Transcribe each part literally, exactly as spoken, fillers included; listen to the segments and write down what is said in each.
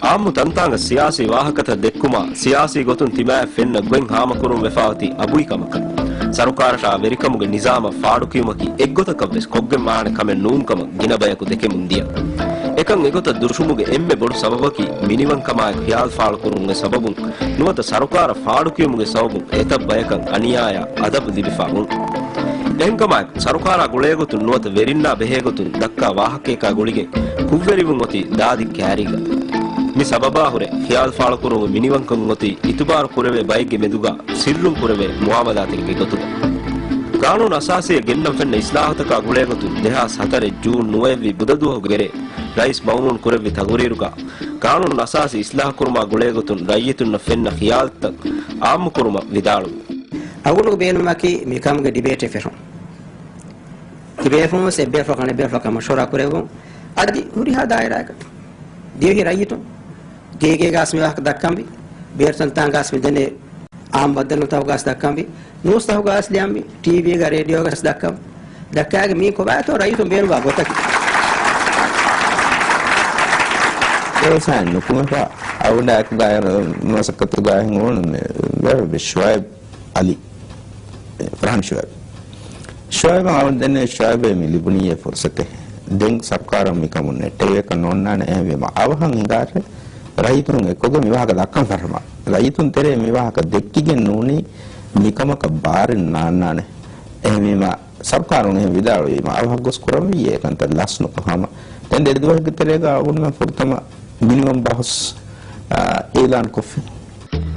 އާއްމު ތަންތާނގަ ސިޔާސީ ވާހަކަތައް ދެއްކުމާ، ސިޔާސީ ގޮތުން ތިމާޔަށް ފެންނަ ގޮތް ހާމަކުރުން ވެފާ އޮތީ އަބުއި ކަމަކަށް. ސަރުކާރަށާ ވެރިކަމުގެ ނިޒާމަށް ފާޑުކިޔުމަކީ އެއްގޮތަކަށްވެސް ކޮށްގެން ވާނެ ކަމެއް ނޫން ކަމަށް ގިނަ ބަޔަކު ދެކެމުން ދިޔަ. އެކަން އެގޮތަށް ދުށުމުގެ އެންމެ ބޮޑު ސަބަބަކީ މިނިވަންކަމާއެކު ޚިޔާލު ފާޅުކުރުމުގެ ސަބަބުން ނުވަތަ ސަރުކާރަށް ފާޑުކިޔުމުގެ ސަބަބުން އެތައް ބަޔަކަށް އަނިޔާޔާ އަދަބު ލިބިފާ ވުން. އެހެންކަމާއެކު، ސަރުކާރާ ގުޅޭގޮތުން ނުވަތަ ވެރިންނާ ބެހޭގޮތުން ދައްކާ ވާހަކަޔަކާ ގުޅިގެން ކުށްވެރިވުން އޮތީ ދާދި ކާރީގަ. މި ސަބަބާ ހުރެ ޚިޔާލު ފާޅުކުރުމުގެ މިނިވަންކަން އޮތީ އިތުބާރު ކުރެވޭ ބައެއްގެ މެދުގަ ސިއްރުން ކުރެވޭ މުއާމަލާތެއްގެ ގޮތުގަ. ގާނޫނު އަސާސީއަށް ގެންނަން ފެންނަ އިސްލާހުތަކާ ގުޅޭގޮތުން ދެހާސް ހަތަރެއް ޖޫން ނުވައެއްވީ ބުދަދުވަހުގެ ރޭ ރައީސް މައުމޫން ކުރެއްވި ތަގުރީރުގަ، ގާނޫނު އަސާސީ އިސްލާހުކުރުމާ ގުޅޭގޮތުން ރައްޔިތުންނަށް ފެންނަ ޚިޔާލުތައް އާއްމުކުރުމަށް ވިދާޅުވި. އަޅުގަނޑުގެ ބޭނުމަކީ މިކަމުގެ ޑިބޭޓެއް ފެށުން. ތިބޭފުޅުން ވެސް އެއްބޭފުޅަކު އަނެއްބޭފުޅަކާ މަޝްވަރާ ކުރެއްވުން. އަދި ހުރިހާ ދާއިރާއަކަށް ދިވެހި ރައްޔިތުން ގޭގޭގަސް މި ވާހަކަ ދައްކަންވީ، ބޭރުތަންތާނގަސް މި ދެނެ އާއްމު ބައްދަލުތަކުގަސް ދައްކަންވީ، ނޫސްތަކުގަސް ލިޔަންވީ، ޓީވީގަ ރޭޑިއޯގަސް ދައްކަން ދައްކާގެ މީ ކޮބާތޯ ރައްޔިތުން ބޭނުންވާ ގޮތަކީ. ދެވަސާ ނުކުމެފާ އަވަޑާކުގަ މަސައްކަތުގަ ހިނގުނު މެ-، މެ-، ޝުއައިބް އަލީ، ފަރްހާން ޝުއައިބް. ޝުއައިބަށް އަވަން ދެންނެވި ޝުއައިބޭ މި ލިބުނީ އެ ފުރުސަތެއް. ދެން ސަރުކާރަށް މިކަމުން ނެއްޓެވޭކަށް ނޯންނާނެ. އެހެންވީމަ އަވަހަށް ހިނގާށޭ ރައްޔިތުން އެއްކޮށްގެން މި ވާހަކަ ދައްކަން ފަށަމާ. ރައްޔިތުން ތެރޭ މި ވާހަކަ ދެއްކިގެން ނޫނީ މިކަމަކަށް ބާރެއް ނާންނާނެ. އެހެންވީމަ ސަރުކާރުން އެހެން ވިދާޅުވީމަ އަވަހަށް ގޮސް ކުރަންވީ އެކަންތައް ލަސްނުކޮށް ހަމަ. ދެން ދެ ދުވަހެއްގެ ތެރޭގަ އަޅުގަނޑުމެން ފުރަތަމަ މިނިވަން ބަހުސް، އާ، އިއުލާން ކޮށްފި.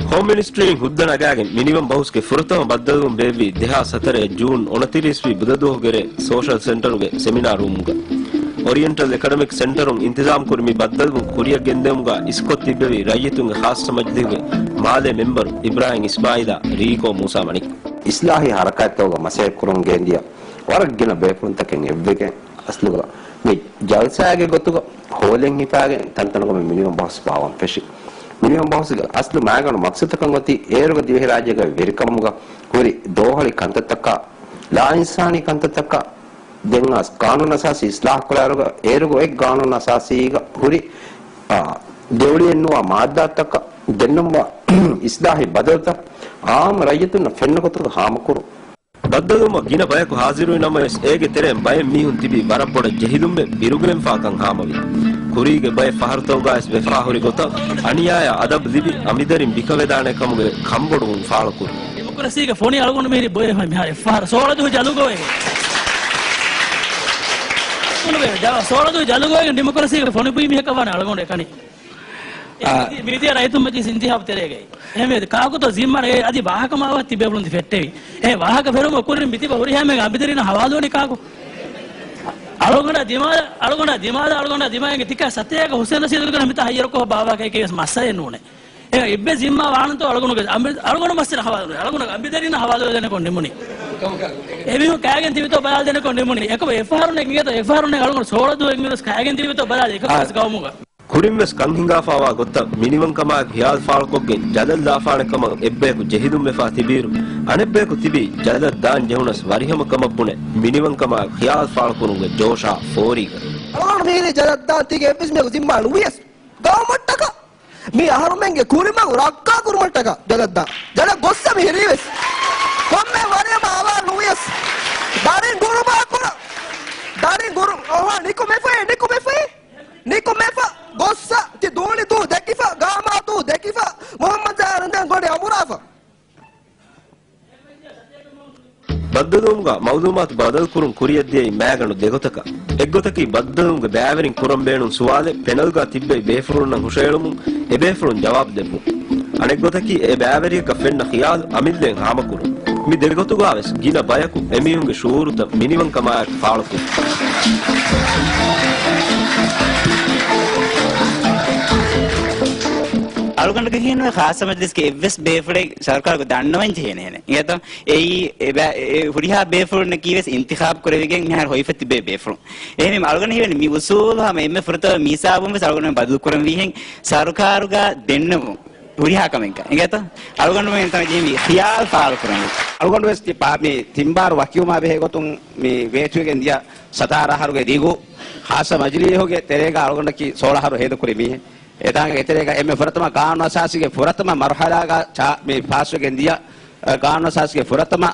ހޯމް މިނިސްޓްރީން ހުއްދަ ނަގާގެން މިނިވަން ބަހުސްގެ ފުރަތަމަ ބައްދަލުވުން ބޭއްވީ ދެހާސް ހަތަރެއް ޖޫން އުނަތިރީސްވީ ބުދަދުވަހުގެ ރޭ ސޯޝަލް ސެންޓަރުގެ ސެމިނާރު ރޫމުގަ. އޮރިއެންޓަލް އެކަޑަމިކް ސެންޓަރުން އިންތިޒާމްކުރި މި ބައްދަލުވުން ކުރިއަށް ގެންދެވުމުގަ އިސްކޮށް ތިއްބެވި ރައްޔިތުންގެ ޚާއްޞަ މަޖިލީހުގެ މާލޭ މެމްބަރު އިބްރާހިމް އިސްމާއީލާ ރީކޯ މޫސާ މަނިކު. އިސްލާހީ ހަރަކާތްތަކުގަ މަސައްކަތްކުރަން ގެންދިޔަ ވަރަށް ގިނަ ބޭފުޅުންތަކެއް އެއްވެގެން އަސްލުގަ މި ޖަލްސާގެ ގޮތުގަ ހޯލެއް ހިފާގެން ތަންތަނުގަ މި މިނިވަން ބަހުސް ބާވަން ފެށި. މިނިވަން ބަހުސްގެ އަސްލު މާގަނޑު މަޤްޞަދަކަށް އޮތީ އޭރުގަ ދިވެހިރާއްޖޭގަ ވެރިކަމުގަ ހުރި ދޯހަޅި ކަންތައްތަކާ، ލާއިންސާނީ ކަންތައްތަކާ، ދެން އަސް ގާނޫނު އަސާސީ އިސްލާހު ކުރާއިރުގަ އޭރުގަ އޮތް ގާނޫނު އަސާސީގަ ހުރި، އާ، ދެއުޅިއެއްނުވާ މާއްދާތަކަށް ގެންނަންވާ އިސްލާހީ ބަދަލުތައް އާއްމު ރައްޔިތުންނަށް ފެންނަ ގޮތުގަ ހާމަކުރުން. ބައްދަލުވުމަށް ގިނަ ބަޔަކު ހާޒިރުވި ނަމަވެސް، އޭގެ ތެރެއިން ބައެއް މީހުން ތިބީ ވަރަށް ބޮޑަށް ޖެހިލުންވެ ބިރުގެންފާކަން ހާމަވި. ކުރީގެ ބައެއް ފަހަރުތަކުގަވެސް ވެފާހުރި ގޮތަށް އަނިޔާޔާ އަދަބު ލިބި، އަމިދަރިން ބިކަވެދާނެ ކަމުގެ ކަންބޮޑުވުން ފާޅުކުރި. ޑިމޮކްރަސީގެ ފޮނި އަޅުގަނޑު މިހިރީ ބޮއެ މިހާރު އެއްފަހަރު ސޯޅަ ދުވަހު ޖަލުގައި. ސޯޅަ ދުވަހު ޖަލުގައި ޑިމޮކްރަސީގެ ފޮނި ބުއި މީހަކަށް ވާނެ އަޅުގަނޑު އެކަނި. އާ. މިދިޔަ ރައްޔިތުން މަޖިލިސް އިންތިހާބު ތެރޭގައި. އެހެންވެ، ކާކުތޯ ޒިންމާ އެ އަދި ވާހަކަ މާ ވަ ތިބޭފުޅުން ތި ފެއްޓެވި. އެ ވާހަކަ ފެށުމުގެ ކުރިން މިތިބަ ހުރިހާ އެންމެ އަނބިދަރިންނަށް ހަވާލުވަނީ ކާކު؟ އަޅުގަނޑާ ދިމާލަށް، އަޅުގަނޑާ ދިމާލަށް، އަޅުގަނޑާ ދިމާލަށް އިނގޭ ތިކާ ސަތޭކަ ހުސެން ރަޝީދުގެ މިތާ ހައްޔަރުކޮށް ބާވާކައި ކެއިވެސް މައްސަލައެއް ނޫނޭ. އެ އެއްވެސް ޒިންމާ ވާނަންތޯ އަޅުގަނޑުގެ އަނބި-، އަޅުގަނޑު މައްސަލަ ހަވާލުވަނީ. އަޅުގަނޑު އަނބިދަރިންނަށް ހަވާލުވެދޭނެކޮށް ނިމުނީ. އެމީހުން ކާގެން ތިބިތޯ ބަލާލަދޭނެކޮށް ނިމުނީ. އެކަމަ އެއްފަހަރުން އެނގޭތޯ، އެއްފަހަރުން އަޅުގަނޑު ސޯޅަ ދުވަހު އެނގިވެސް ކާގެން ތިބިތޯ ބަލާލަ އެކަކުވެސް ގައުމުގަ. ކުރިންވެސް ކަން ހިނގާފާވާ ގޮތަށް މިނިވަންކަމާއެކު ޚިޔާލު ފާޅުކޮށްގެން ޖަލަށް ލާފާނެ ކަމަށް އެއްބަޔަކު ޖެހިލުންވެފާ ތިބިއިރު، އަނެއްބަޔަކު ތިބީ ޖަލަށް ދާން ޖެހުނަސް ވަރިހަމަ ކަމަށް ބުނެ، މިނިވަންކަމާއެކު ޚިޔާލު ފާޅުކުރުމުގެ ޖޯޝާ ފޯރީގަ. އަޅުގަނޑު މިހިރީ ޖަލަށް ދާން ތީގެ އެއްވެސް މީހަކު ޒިންމާ ނުވިޔަސް، ގައުމަށްޓަކާ މި އަހަރުމެންގެ ކުރިމަގު ރައްކާ ކުރުމަށްޓަކާ ޖަލަށް ދާން. ޖަލަށް ގޮއްސަ މިހިރީވެސް، ކޮންމެ ވަރިހަމަ އަވާ ނުވިޔަސް، ދަރިން ގުރުބާ ކުރަ، ދަރިން ގުރު-، އަވާ ނިކުމެފައި، ނިކުމެފައި. ނިކުމެފަ ގޮއްސަ ތި ދޫނި ދޫ ދެކިފަ، ގާމާ ދޫ ދެކިފަ، މުހައްމަދު ޒާހިރު ދެން ގޮނޑި އަމުރާފަ. ބައްދަލުވުމުގަ މައުލޫމާތު ބަދަލުކުރުން ކުރިއަށްދިޔައީ މާގަނޑު ދެގޮތަކަށް. އެއްގޮތަކީ ބައްދަލުވުމުގެ ބައިވެރިން ކުރަން ބޭނުން ސުވާލެއް ޕެނަލްގަ ތިއްބެވި ބޭފުޅުންނަށް ހުށައެޅުމުން އެބޭފުޅުން ޖަވާބު ދެއްވުން. އަނެއްގޮތަކީ އެ ބައިވެރިޔަކަށް ފެންނަ ޚިޔާލު އަމިއްލައިން ހާމަކުރުން. މި ދެގޮތުގަވެސް ގިނަ ބަޔަކު އެމީހުންގެ ޝުއޫރުތައް މިނިވަންކަމާއެކު ފާޅުކުރި. އަޅުގަނޑުގެ ހިންވެ ޚާއްޞަ މަޖިލިސްގެ އެއްވެސް ބޭފުޅެއް ސަރުކާރުގެ ދަންނަވަން ޖެހޭނެހެނެއް. އިނގޭތޯ؟ އެއީ އެ ބަ-، އެ ހުރިހާ ބޭފުޅުންނަކީވެސް އިންތިޚާބު ކުރެވިގެން މިހާރު ހޮވިފަ ތިބޭ ބޭފުޅުން. އެހެންވީމަ އަޅުގަނޑު ހީވަނީ މި އުސޫލު ހަމަ އެންމެ ފުރަތަމަ މި ހިސާބުން ވެސް އަޅުގަނޑު ބަދަލު ކުރަންވީހެން ސަރުކާރުގަ ދެންނެވުން. ހުރިހާ ކަމެއްގަ. އިނގޭތޯ؟ އަޅުގަނޑުމެން ތަނަށް ޖެހެނީ ޚިޔާލު ފާޅުކުރަންވީ. އަޅުގަނޑު ވެސް ތި ޕާ-، މި ތިންބާރު ވަކިވުމާ ބެހޭ ގޮތުން މި ވޭތުވެގެން ދިޔަ ސަތާރަ އަހަރުގެ ދިގު ޚާއްޞަ މަޖިލީހުގެ ތެރޭގަ އަޅުގަނޑަކީ ސޯޅަ އަހަރު ހޭދަކުރި މީހެއް. އެތާނގެ އެތެރޭގަ އެންމެ ފުރަތަމަ ގާނޫނު އަސާސީގެ ފުރަތަމަ މަރުހަލާގަ ޗާ-، މި ފާސްވެގެން ދިޔަ، އަ، ގާނޫނު އަސާސީގެ ފުރަތަމަ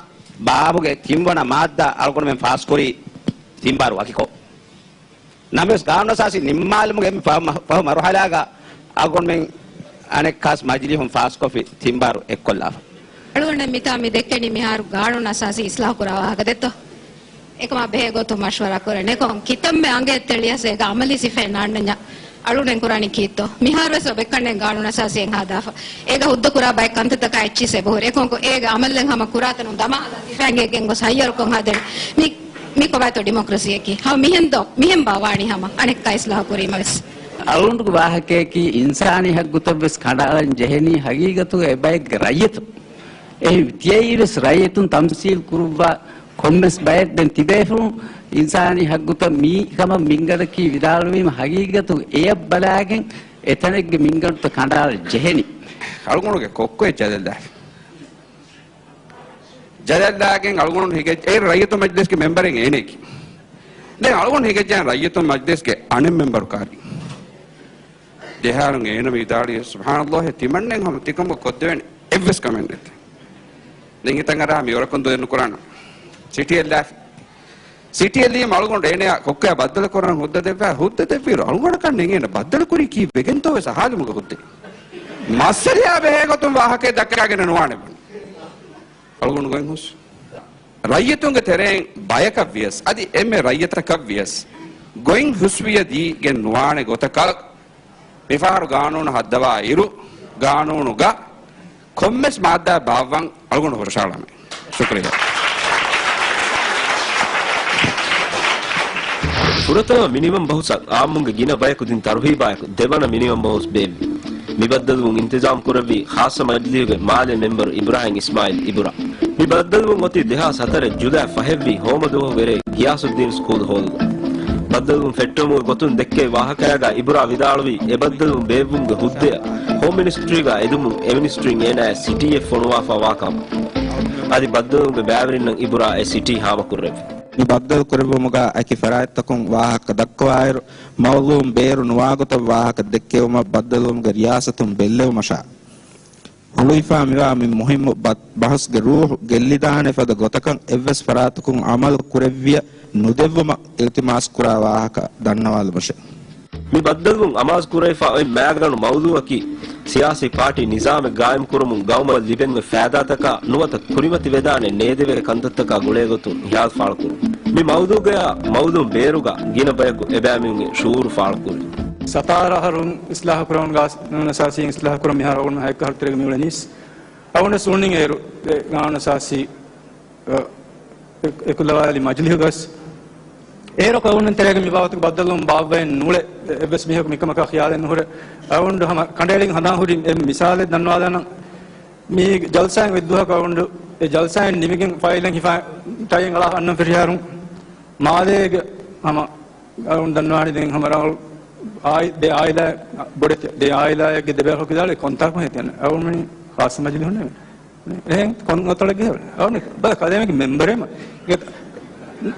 ބާބުގެ ތިންވަނަ މާއްދާ އަޅުގަނޑުމެން ފާސްކުރީ ތިން ބާރު ވަކިކޮށް. ނަމަވެސް ގާނޫނު އަސާސީ ނިންމާލުމުގެ އެންމެ ފަހު، ފަހު މަރުހަލާގަ އަޅުގަނޑުމެން އަނެއްކާސް މަޖިލީހުން ފާސްކޮށްފި ތިން ބާރު އެއްކޮށްލާފަ. އަޅުގަނޑަށް މިތާ މި ދެއްކެނީ މިހާރު ގާނޫނު އަސާސީ އިސްލާހު ކުރާ ވާހަކަ ދެއްތޯ؟ އެކަމާ ބެހޭ ގޮތުން މަޝްވަރާ ކުރަން. އެކަމް ކިތަންމެ އަނގަޔަށް ތެޅިޔަސް އޭގަ އަމަލީ ސިފައެއް ނާންނަންޏާ އަޅުގަނޑު ކުރާނީ ކީއްތޯ؟ މިހާރުވެސް އޮބެކަންނޭނގެ ގާނޫނު އަސާސީއެއް ހާދާފަ. އޭގަ ހުއްދަ ކުރާ ބައެއް ކަންތައްތަކާ އެއްޗިސް އެބަހުރި. އެކަމަކު އޭގެ އަމަލެއް ހަމަ ކުރާތަނުން ދަމާލާ ތިފައިންގެ ގެންގޮސް ހައްޔަރުކޮށް ހަދަނީ. މި، މި ކޮބާތޯ ޑިމޮކްރަސީއަކީ؟ ހަމަ މިހެންދޯ؟ މިހެންބާ ވާނީ ހަމަ އަނެއްކާ އިސްލާހު ކުރީމަވެސް. އަޅުގަނޑުގެ ވާހަކަޔަކީ އިންސާނީ ހައްގުތައްވެސް ކަނޑައަޅަން ޖެހެނީ ހަގީގަތުގަ އެބައެއްގެ ރައްޔިތުން. އެހެން ތިޔައީވެސް ރައްޔިތުން ތަމްސީލް ކުރުއްވާ ކޮންމެސް ބައެއް ދެން ތިބޭފުޅުން އިންސާނީ ހައްގުތައް މީ ކަމަށް މިންގަނޑަކީ ވިދާޅުވީމަ ހަގީގަތު އެޔަށް ބަލާގެން އެތަނެއްގެ މިންގަނޑުތައް ކަނޑައަޅަން ޖެހެނީ. އަޅުގަނޑުގެ ކޮއްކޮއެއް ޖަލަށްލާފި. ޖަލަށްލާގެން އަޅުގަނޑު ހިގެ-، އޭރު ރައްޔިތު މަޖްލިސްގެ މެމްބަރެއް އޭނެއަކީ. ދެން އަޅުގަނޑު ހިގައްޖާ ރައްޔިތު މަޖްލިސްގެ އަނެއް މެމްބަރު ކާރި. ދެހާރުން އޭނަ ވިދާޅުވި، ސުބްޙާނަﷲ، ތިމަންނެން ހަމަ ތިކަމަށް ކޮށްދެވޭނެ އެއްވެސް ކަމެއް ނެތޭ. ދެން ހިތަށް އަރާ މި ވަރަކުން ދުވެ ނުކުރާނަން. ސިޓީއެއްލާފި. ސިޓީއެއްލީމަ އަޅުގަނޑު އޭނަޔާ ކޮއްކޮޔާ ބައްދަލު ކުރަން ހުއްދަ ދެއްވާ، ހުއްދަ ދެއްވިއިރު އަޅުގަނޑަކަށް ނޭނގޭނެ ބައްދަލު ކުރީ ކީއް ވެގެންތޯ ވެސް އަހާލުމުގެ ހުއްދަ. މައްސަލަޔާ ބެހޭގޮތުން ވާހަކައެއް ދައްކާގެން ނުވާނެ. އަޅުގަނޑު ގޮތް ހުސް. ރައްޔިތުންގެ ތެރެއިން ބަޔަކަށް ވިޔަސް، އަދި އެންމެ ރައްޔިތަކަށް ވިޔަސް ގޮތް ހުސްވިޔަ ދީގެން ނުވާނެ ގޮތަކަށް މިފަހަރު ގާނޫނު ހައްދަވާ އިރު، ގާނޫނުގަ ކޮންމެސް މާއްދާ ބާއްވަން އަޅުގަނޑު ހުށަހަޅަމޭ. ޝުކުރިއްޔާ. ފުރަތަމަ މިނިވަން ބަހުސަށް އާއްމުންގެ ގިނަ ބަޔަކު ދިން ތަރުހީބާއެކު، ދެވަނަ މިނިވަން ބަހުސް ބޭއްވި. މި ބައްދަލުވުން އިންތިޒާމް ކުރެއްވީ ޚާއްޞަ މަޖިލީހުގެ މާލެ މެމްބަރު އިބްރާހިމް އިސްމާއިލް އިބުރާ. މި ބައްދަލުވުން އޮތީ ދެހާސް ހަތަރެއް ޖުލައި ފަހެއްވީ ހޯމަދުވަހު ވެރޭ ގިޔާސުއްދީން ސްކޫލް ހޯލުގަ. ބައްދަލުވުން ފެއްޓެވުމުގެ ގޮތުން ދެއްކެވި ވާހަކަޔާގަ އިބުރާ ވިދާޅުވީ، އެ ބައްދަލުވުން ބޭއްވުމުގެ ހުއްދަޔަށް ހޯމް މިނިސްޓްރީގަ އެދުމުން އެ މިނިސްޓްރީން އޭނާޔަށް ސިޓީއެއް ފޮނުވާފަ ވާކަމަށް. އަދި ބައްދަލުވުމުގެ ބައިވެރިންނަށް އިބުރާ އެ ސިޓީ ހާމަކުރެއްވި. މި ބައްދަލު ކުރެއްވުމުގަ އެކި ފަރާތްތަކުން ވާހަކަ ދައްކަވާއިރު، މައުޟޫޢުން ބޭރު ނުވާގޮތަށް ވާހަކަ ދެއްކެވުމަށް ބައްދަލުވުމުގެ ރިޔާސަތުން ބެއްލެވުމަށާ، ހުޅުވިފާ މިވާ މި މުހިއްމު ބަ-، ބަހުސްގެ ރޫޙު ގެއްލިދާނެ ފަދަ ގޮތަކަށް އެއްވެސް ފަރާތަކުން އަމަލު ކުރެއްވިޔަ ނުދެއްވުމަށް އިލްތިމާސް ކުރާ ވާހަކަ ދަންނަވާލުމަށެވެ. މި ބައްދަލުވުން އަމާޒު ކުރެވިފާ އޮތް މައިގަނޑު މައުޟޫޢަކީ، ސިޔާސީ ޕާޓީ ނިޒާމެއް ގާއިމް ކުރުމުން ގައުމަށް ލިބެން އޮތް ފައިދާތަކާ ނުވަތަ ކުރިމަތިވެދާނެ ނޭދެވޭ ކަންތައްތަކާ ގުޅޭގޮތުން ހިޔާލު ފާޅުކުރުން. މި މައުޟޫޢުގަޔާ މައުޟޫޢު ބޭރުގަ ގިނަ ބަޔަކު އެބައިމީހުންގެ ޝުޢޫރު ފާޅުކުރި. ސަތާރަ އަހަރުން އިސްލާހު ކުރަމުން ގާ-، ގާނޫނު އަސާސީ އިސްލާހު ކުރަން މިހާރު އަޅުގަނޑު ހައެއްކަ އަހަރު ތެރޭގަ މިއުޅެނީސް. އަޅުގަނޑު ސުންނިން އޭރު އެ ގާނޫނު އަސާސީ އެ-، އެކުލަވާލި މަޖިލީހުގަސް އޭރު އަޅުގަނޑު ތެރޭގަ މި ބާވަތުގެ ބައްދަލުވުން ބާއްވައެއް ނޫޅޭ. އެއްވެސް މީހަކު މިކަމަކާ ޚިޔާލެއް ނުހުރޭ. އަޅުގަނޑު ހަމަ ކަނޑައެޅިގެން ހަނދާން ހުރި އެއް މިސާލެއް ދަންނަވާލާނަން. މީ ޖަލްސާއެއް އޮތްދުވަހަކު އަޅުގަނޑު އެ ޖަލްސާއިން ނިމިގެން ފައިލެއް ހިފާ ޓައިއެއް އަޅާ އަންނަން ފިރިހާރުން މާލޭގެ ހަމަ އަޅުގަނޑު ދަންނަވާނީ ދެން ހަމަ ރަނގަޅު އާއި-، ދެ އާއިލާ ބޮޑެތި ދެ އާއިލާއެއްގެ ދެބޭފުޅަކު ވިދާޅުވީ ކޮންތާކު ހެތިއަން އަޅުގަނޑު ޚާއްޞަ މަޖިލީހުންނޭ. އެހެން ކޮން އަތޮޅެއްގެ އަޅުން ބަލަ ކަލޭމެންގެ މެމްބަރެއް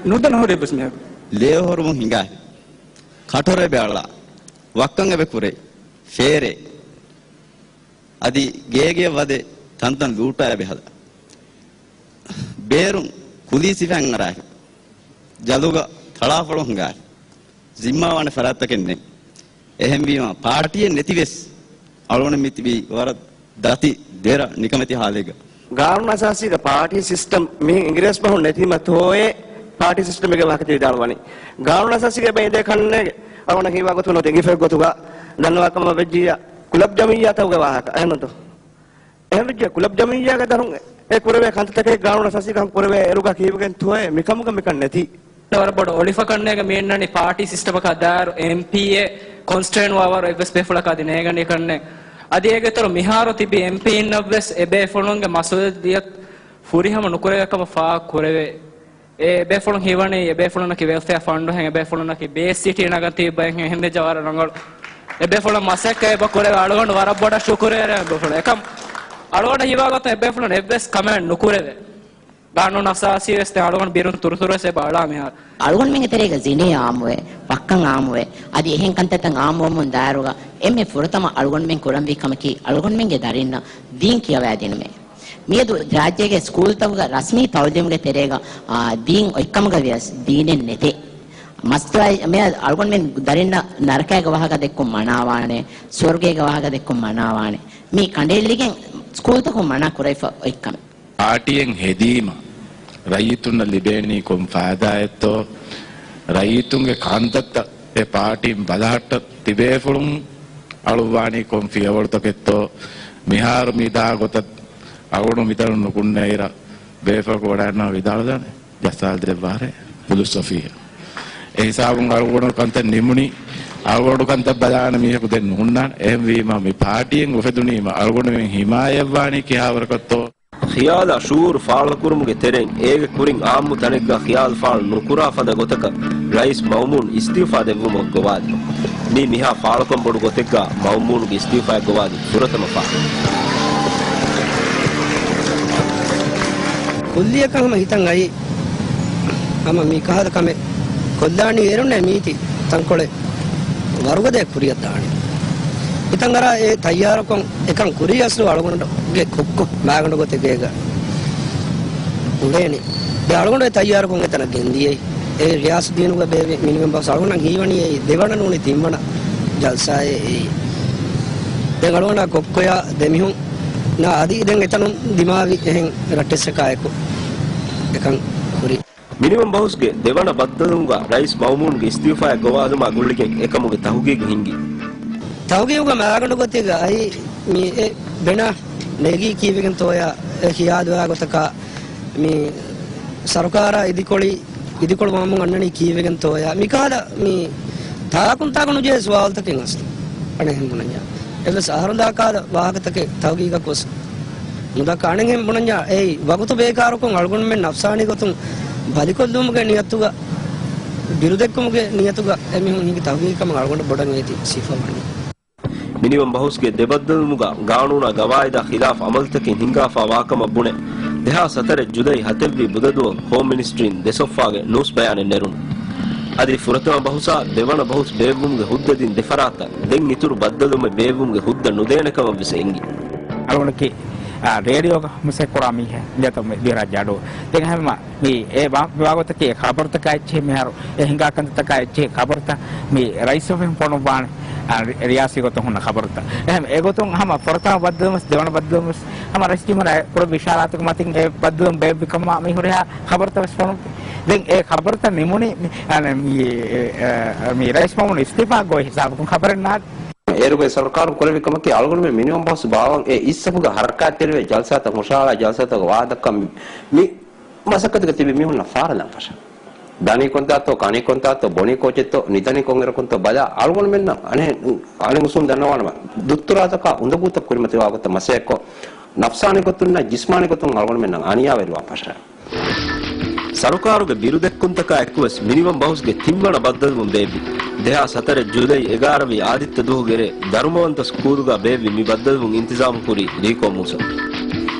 ނުދަން ހުރި އެއްވެސް މީހަކު. ލޭހޮރުވުން ހިނގާ. ކަޓޮރު އެބަ އަޅާ. ވައްކަން އެބަ ކުރޭ. ފޭރޭ. އަދި ގޭގެއަށް ވަދެ ތަންތަން ލޫޓާ އެބަ ހަދާ. ބޭރުން ކުލީ ސިފައިން އަރާފި. ޖަލުގަ ތަޅާފޮޅު ހިނގާފި. ޒިންމާވާނެ ފަރާތްތަކެއް ނެތް. އެހެންވީމަ ޕާޓީއެއް ނެތިވެސް އަޅުގަނޑު މިތިބީ ވަރަށް ދަތި ދެރަ ނިކަމެތި ހާލެއްގަ. ގާނޫނު އަސާސީގަ ޕާޓީ ސިސްޓަމް މިހެން އިނގިރޭސި ބަހުން ނެތީމަ ތޯއޭ ޕާޓީ ސިސްޓަމެއްގެ ވާހަކަ ވިދާޅުވަނީ. ގާނޫނު އަސާސީގަ އެބަ އިނދޭ ކަންނޭނގެ އަޅުގަނޑަށް ހީވާ ގޮތުން ނުވަތަ އެނގިފައި ގޮތުގަ ދަންނަވާ ކަމަށް ވެއްޖިއްޔާ ކުލަބް ޖަމިއްޔާތަކުގެ ވާހަކަ އެހެންނުތޯ؟ އެހެންވެއްޖެ ކުލަބް ޖަމިއްޔާގެ ދަރުން އެ ކުރެވޭ ކަންތައްތަކެއް ގާނޫނު އަސާސީގަ ކުރެވޭ އިރުގަ ކީއްވެގެން ތޯއޭ މިކަމުގަ މިކަން ނެތީ؟ ވަރަށް ބޮޑު އޮޅިފަ ކަންނޭގެ މި އިންނަނީ ޕާޓީ ސިސްޓަމަކާ ދާއިރު އެމްޕީއެއް ކޮންސްޓިޓުއެންޓް ވާވަރު އެއްވެސް ބޭފުޅަކަށް އަދި ނޭގަނީ ކަންނޭނގެ. އަދި އޭގެ އިތުރު މިހާރު ތިބި އެމްޕީއިންނަށްވެސް އެބޭފުޅުންގެ މަސްއޫލިއްޔަތު ފުރިހަމަ ނުކުރެވޭ ކަމަށް ފާހަގަ ކުރެވޭ. އެ ބޭފުޅުން ހީވަނީ އެބޭފުޅުންނަކީ ވެލްފެއާ ފަންޑު ހެން، އެބޭފުޅުންނަކީ ބޭސް ސިޓީ ނަގަން ތިއްބައި ހެން، އެހެން ވެއްޖެ ވަރަށް ރަނގަޅު. އެބޭފުޅުން މަސައްކަތް އެބަ ކުރެވޭ އަޅުގަނޑު ވަރަށް ބޮޑަށް ޝުކުރުވެރި އެބޭފުޅުން. އެކަމް އަޅުގަނޑަށް ހީވާ ގޮތުން އެބޭފުޅުން އެއްވެސް ކަމެއް ނުކުރެވޭ. ގާނޫނު އަސާސީ ވެސް ދެން އަޅުގަނޑު ބިރުން ތުރުތުރު ވެސް އެބަ އަޅާ މިހާރު. އަޅުގަނޑުމެންގެ ތެރޭގަ ޒިނޭ އާއްމުވޭ، ވައްކަން އާއްމުވޭ، އަދި އެހެން ކަންތައްތައް އާއްމުވަމުން ދާއިރުގަ އެންމެ ފުރަތަމަ އަޅުގަނޑުމެން ކުރަންވީ ކަމަކީ، އަޅުގަނޑުމެންގެ ދަރިންނަށް ދީން ކިޔަވައިދިނުމޭ. މިއަދު ރާއްޖޭގެ ސްކޫލްތަކުގަ ރަސްމީ ތައުލީމުގެ ތެރޭގަ، އާ، ދީން އޮތްކަމުގަ ވިޔަސް ދީނެއް ނެތޭ. މަސްތުވާ މިއަދު އަޅުގަނޑުމެން ދަރިންނަށް ނަރަކައިގެ ވާހަކަ ދެއްކުން މަނާވާނެ، ސުވަރުގޭގެ ވާހަކަ ދެއްކުން މަނާވާނެ. މި ކަނޑައެޅިގެން ސްކޫލްތަކުން މަނާ ކުރެވިފަ އޮތްކަމެއް. ޕާޓީއެއް ހެދީމަ ރައްޔިތުންނަށް ލިބޭނީ ކޮން ފައިދާއެއްތޯ؟ ރައްޔިތުންގެ ކަންތައްތައް އެ ޕާޓީން ބަލަހައްޓަ ތިބޭފުޅުން އަޅުއްވާނީ ކޮން ފިޔަވަޅުތަކެއްތޯ؟ މިހާރު މި ދާ ގޮތަށް އަޅުގަނޑު މިތަނުން ނުކުންނައިރަށް ބޭފުޅަކު ވަޑައިންނާ ވިދާޅުދާނެ. ޖައްސާލަދެއްވާރޭ ފިލޮސޮފީއަށް. އެ ހިސާބުން އަޅުގަނޑު ކަންތައް ނިމުނީ، އަޅުގަނޑު ކަންތައް ބަލާނެ މީހަކު ދެން ނުހުންނާނެ. އެހެންވީމަ މި ޕާޓީއެއް އުފެދުނީމަ އަޅުގަނޑުމެން ހިމާޔަތްވާނީ ކިހާވަރަކަށްތޯ؟ ޚިޔާލާ ޝުއޫރު ފާޅުކުރުމުގެ ތެރެއިން އޭގެ ކުރިން އާއްމު ތަނެއްގަ ޚިޔާލު ފާޅު ނުކުރާ ފަދަ ގޮތަކަށް ރައީސް މައުމޫން އިސްތިއުފާ ދެއްވުމަށް ގޮވާލި. މީ މިހާ ފާޅުކަން ބޮޑު ގޮތެއްގަ މައުމޫންގެ އިސްތިއުފާއަށް ގޮވާލި ފުރަތަމަ ފާޅު. ކުއްލިއަކަށް ހަމަ ހިތަށް އައި ހަމަ މި ކަހަލަ ކަމެއް ކޮށްލާނީ އޭރުންނޭ މީތި ތަންކޮޅެއް ވަރުގަދަ ކުރިއަށް ދާނެ. ހިތަށް އަރާ އެ ތައްޔާރުކޮށް އެކަން ކުރީ އަސްލު އަޅުގަނޑުގެ ކޮއްކޮ މާގަނޑު ގޮތެއް ގޭގަ އުޅޭނީ. ދެ އަޅުގަނޑު އެ ތައްޔާރުކޮށް އެތަނަށް ގެންދިޔައީ. އެ ރިޔާސްދީނުގަ ބޭއްވި މިނިވަން ބަހުސް އަޅުގަނޑަށް ހީވަނީ އެއީ ދެވަނަ ނޫނީ ތިންވަނަ ޖަލްސާއޭ އެއީ. ދެން އަޅުގަނޑާ ކޮއްކޮޔާ ދެމިހުން ނާ އަދި ދެން އެތަނުން ދިމާވި އެހެން ރައްޓެއްސަކާއެކު އެކަން ހުރި. މިނިވަން ބަހުސްގެ ދެވަނަ ބައްދަލުވުމުގަ ރައީސް މައުމޫންގެ އިސްތިއުފާއަށް ގޮވާލުމާ ގުޅިގެން އެކަމުގެ ތަހުގީގު ހިނގި. ތަހުގީގުގަ މާގަނޑު ގޮތެއްގަ އައި މި އެ ބެނާ ނޭގީ ކީއްވެގެންތޯޔާ އެ ޚިޔާލުވާ ގޮތަކާ މި ސަރުކާރާ އިދިކޮޅި، އިދިކޮޅު ވަމުން އަންނަނީ ކީއްވެގެންތޯޔާ މިކަހަލަ މި ތާކުން ތާކު ނުޖެހޭ ސުވާލުތަކެއް އަސްލު އަނެއްހެން ބުނަންޏާ. އެއްވެސް އަހަރުން ދާކާލަ ވާހަކަތަކެއް ތަހުގީގަކު ވެސް ނުދައްކާ. އަނެއްހެން ބުނަންޏާ އެއީ ވަގުތު ބޭކާރުކޮށް އަޅުގަނޑުމެން ނަފްސާނީ ގޮތުން ބަލިކޮށްލުމުގެ ނިޔަތުގަ، ބިރުދެއްކުމުގެ ނިޔަތުގަ އެމީހުން ހިނގި ތަހުގީގު ކަމަށް އަޅުގަނޑަށް ބޮޑަށް އޭތި ސިފަވަނީ. މިނިވަން ބަހުސްގެ ދެބައްދަލުވުމުގަ ގާނޫނާ ގަވާއިދާ ޚިލާފް އަމަލުތަކެއް ހިނގާފާ ވާކަމަށް ބުނެ، ދެހާސް ހަތަރެއް ޖުލައި ހަތެއްވި ބުދަދުވަހު ހޯމް މިނިސްޓްރީން ދެ ސޮފްވާގެ ނޫސް ބަޔާނެއް ނެރުނު. އަދި ފުރަތަމަ ބަހުސާ ދެވަނަ ބަހުސް ބޭއްވުމުގެ ހުއްދަ ދިން ދެ ފަރާތަށް ދެން އިތުރު ބައްދަލުވުމެއް ބޭއްވުމުގެ ހުއްދަ ނުދޭނެ ކަމަށް ވެސް އެނގި. އަޅުގަނޑަކީ، އާ، ރޭޑިއޯގަ މަސައްކަތް ކުރާ މީހެއް ނިޔަތަށް ދިޔަ ރާއްޖެ އަޑު. ދެން ހަމަ މި އެ ބާ-، މި ބާވަތަކީ ޚަބަރުތަކާ އެއްޗެހި މިހާރު އެ ހިނގާ ކަންތައްތަކާ އެއްޗެހި ޚަބަރުތައް މި ރައީސް އޮފީހުން ފޮނުއްވާނެ، އާ، ރި-، ރިޔާސީ ގޮތުން ހުންނަ ޚަބަރުތައް. އެހެން އެގޮތުން ހަމަ ފުރަތަމަ ބައްދަލުވުން ވެސް ދެވަނަ ބައްދަލުވުން ވެސް ހަމަ ރައީސް ޖުމްހޫރިއްޔާ ކުރެއްވި އިޝާރާތުގެ މަތިން އެ ބައްދަލުވުން ބޭއްވި ކަމަށް މި ހުރިހާ ޚަބަރުތައް ވެސް ފޮނުއްވި. ދެން އެ ޚަބަރުތައް ނިމުނީ މި، އަނެ، މި، އެ، އެ، މި ރައީސް މައުމޫން އިސްތިއުފާ ގޮތް ހިސާބަކުން ޚަބަރެއް ނާދޭ. އޭރުގެ ސަރުކާރުން ކުރެއްވި ކަމަކީ އަޅުގަނޑުމެން މިނިވަން ބަހުސް ބާވަން އެ އިސްސަފުގަ ހަރަކާތްތެރިވެ ޖަލްސާތައް ހުށަހަޅާ ޖަލްސާތަކުގަ ވާހަކަ ދައްކަން މި މަސައްކަތުގަ ތިބި މީހުންނަށް ފާރަލަން ފަށާ. ދަނީ ކޮންތާތޯ، ކަނީ ކޮންތާތޯ، ބޮނީ ކޯޗެއްތޯ، ނިދަނީ ކޮންއިރަކުންތޯ ބަލާ، އަޅުގަނޑުމެންނަށް އަނެއް، އަނެއް އުސޫލު ދަންނަވާނަމަ، ދުއްތުރާތަކާ އުނދަގޫތައް ކުރިމަތިވާ ގޮތަށް މަސައްކަތްކޮށް، ނަފްސާނީ ގޮތުންނާ ޖިސްމާނީ ގޮތުން އަޅުގަނޑުމެންނަށް އަނިޔާވެރިވާން ފަށާ. ސަރުކާރުގެ ބިރުދެއްކުންތަކާ އެކުވެސް މިނިވަން ބަހުސްގެ ތިންވަނަ ބައްދަލުވުން ބޭއްވި. ދެހާސް ހަތަރެއް ޖުލައި އެގާރަ ވީ އާދިއްތަ ދުވަހުގެ ރޭ ދަރުމަވަންތަ ސްކޫލުގަ ބޭއްވި މި ބައްދަލުވުން އިންތިޒާމު ކުރީ ރީކޯ މޫސަ.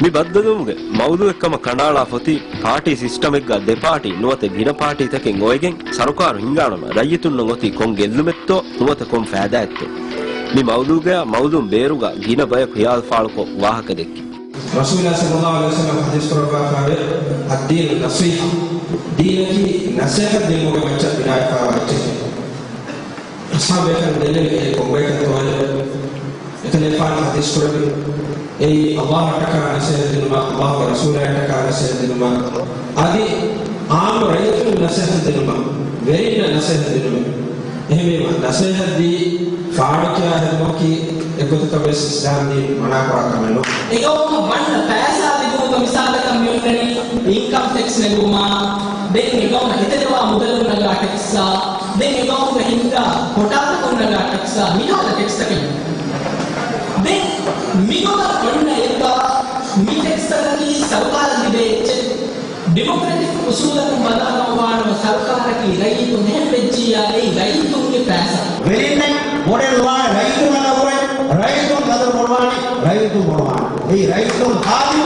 މި ބައްދަލުވުމުގެ މައުޟޫއެއް ކަމަށް ކަނޑައަޅާ ފޮތީ ޕާޓީ ސިސްޓަމެއްގަ ދެ ޕާޓީ ނުވަތަ ގިނަ ޕާޓީތަކެއް އޮވެގެން ސަރުކާރު ހިންގާނަމަ ރައްޔިތުންނަށް އޮތީ ކޮން ގެއްލުމެއްތޯ ނުވަތަ ކޮން ފައިދާއެއްތޯ. މި މައުޟޫގަޔާ މައުޟޫން ބޭރުގަ ގިނަ ބަޔަކު ޚިޔާލު ފާޅުކޮށް ވާހަކަ ދެއްކި. ރަސޫލާ ޞައްލައްލާހު ޢަލައިހި ވަސައްލަމަ ޙަދީޘް ކުރައްވާފައިވޭ، އައްދީނު ނަޞީޙަ، ދީނަކީ ނަޞޭޙަތް ދިނުމުގެ މައްޗަށް ބިނާވެފައިވާ އެއްޗެކޭ. އަޞްޙާބު ބޭކަލުން ދެންނެވި އެ ކޮންބައިކަން ތޯއޭ؟ އެކަލޭގެފާނު ޙަދީޘް ކުރެއްވި އެއީ ﷲ އަށްޓަކާ ނަޞޭޙަތް ދިނުމަށް، ﷲ ގެ ރަސޫލާ އަށްޓަކާ ނަޞޭޙަތް ދިނުމަށް، އަދި ޢާއްމު ރައްޔިތުން ނަޞޭޙަތް ދިނުމަށް، ވެރިންނަށް ނަޞޭޙަތް ދިނުމެއް. އެހެންވީމަ، ނަޞޭޙަތް ދީ ފާޑުކިޔާ ހެދުމަކީ އެއްގޮތަކަށް ވެސް އިސްލާމް ދީން މަނާ ކުރާ ކަމެއް ނޫން. އެގައުމަށް ވަންނަ ފައިސާ ލިބުމުގެ މިސާލަކަށް މިއޮންނަނީ އިންކަމް ޓެކްސް ނެގުމާ، ދެން އެގައުމަށް އެތެރެވާ މުދަލުން ނަގާ ޓެކްސްއާ، ދެން އެގައުމުގަ ހިންގާ ކޮޓާތަކުން ނަގާ ޓެކްސްއާ، މިހާރު ޓެކްސްތަކެއް. ދެން މިގޮތަށް އޮންނަ އެއްބަ މި ޓެކްސްތަކަކީ ސަރުކާރަށް ލިބޭ އެއްޗެއް. ޑިމޮކްރެޓިކް އުސޫލަކުން ބަލާލައްވާނަމަ، ސަރުކާރަކީ ރައްޔިތުން އެހެން ވެއްޖިއްޔާ އެއީ ރައްޔިތުންގެ ފައިސާ. ވެރިންނެއް ބޮޑެއް ނުވާނެ ރައްޔިތުންނަށް އަގުރެއް، ރައްޔިތުން ގަދަރު ބޮޑުވާނެ، ރައްޔިތުން ބޮޑުވާނެ. އެއީ ރައްޔިތުން ހާދި